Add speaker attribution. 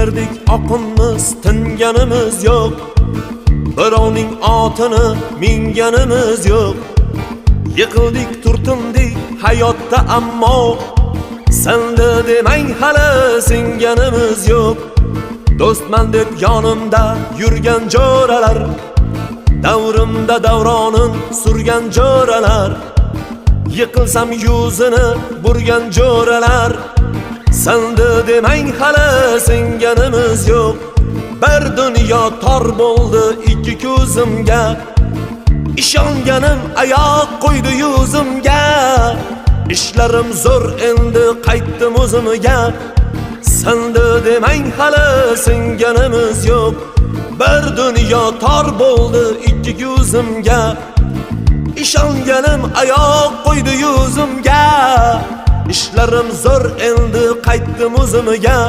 Speaker 1: Ko'tardik oqimmiz, tinganimiz yo'q. Birovning otini minganimiz yo'q. Yiqildik, turtindik hayotda, ammo sindi demang, hali singanimiz yo'q. Do'stman deb yonimda yurgan jo'ralar, davrimda davronin surgan jo'ralar, yiqilsam yuzini burgan jo'ralar, sindi demang, hali singanimiz yo'q. Bir dunyo tor bo'ldi ikki ko'zimga, ishonganim oyoq qo'ydi yuzimga. Ishlarim zo'r, endi qaytdim o'zimga. Sindi demang, hali singanimiz yo'q. Bir dunyo tor bo'ldi ikki ko'zimga, ishonganim oyoq qo'ydi yuzimga. Ishlarim zo'r, endi qaytdim o'zimga.